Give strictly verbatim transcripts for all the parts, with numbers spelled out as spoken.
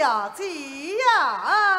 小姐呀，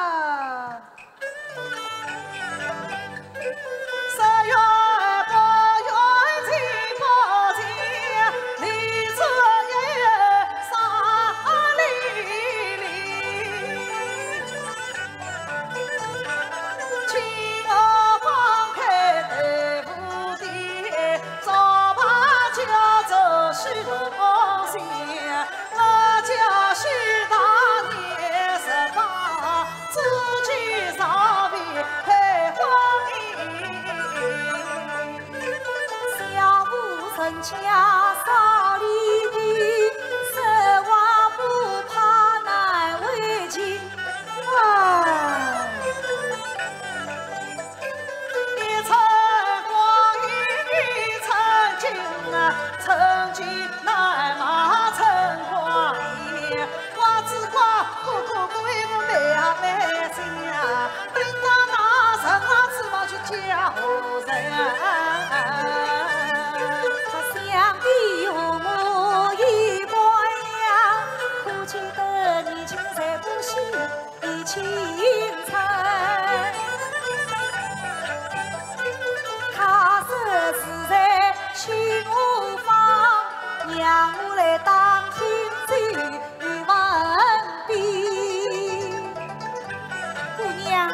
姑娘，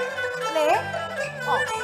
来。哦。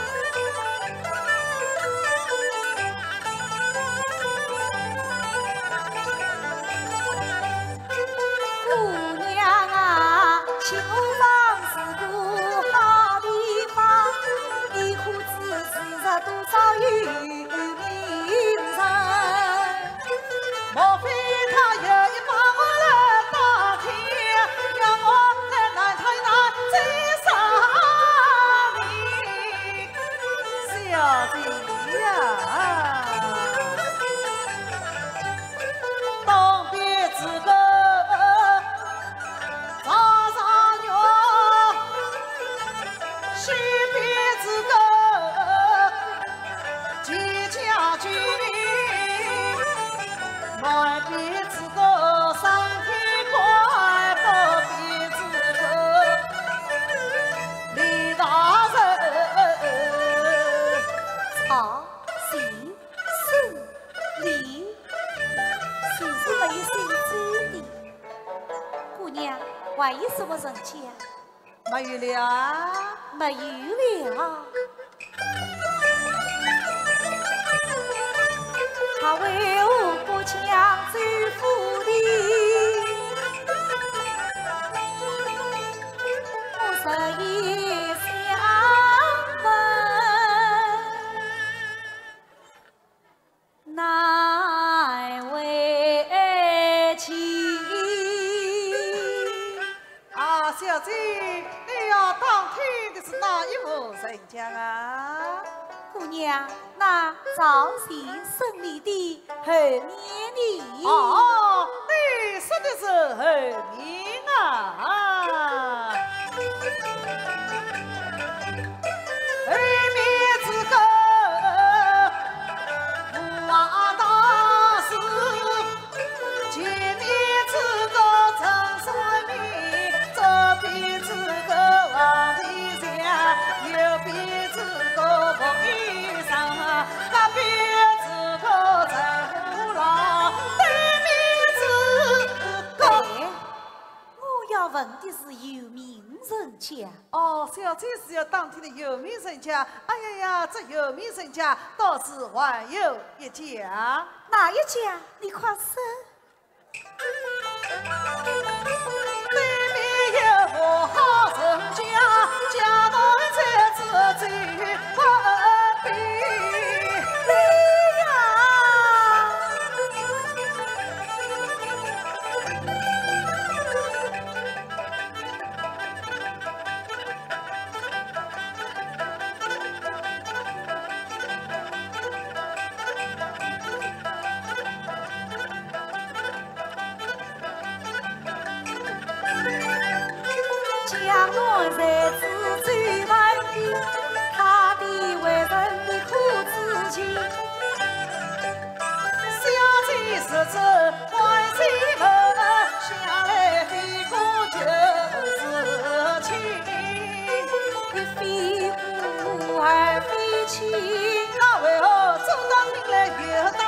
小姐呀，东边这个 啊，行，送礼，谁是没有心机的？姑娘，还有什么人家？没有了。没有了。啊，小姐，你要打听的是哪一户人家啊？姑娘，那早前送礼的 后面呢？哦，你说的是后面啊。后面这个武大师，前面这个陈三明，左边这个王丞相，右边这个武医生。 隔壁这个陈五郎，对面这个。哎，我要问的是有名人家。哦，小姐是要打听的有名人家。哎呀呀，这有名人家倒是还有一家。哪一家？你快说。亲啊，为何走到今来又到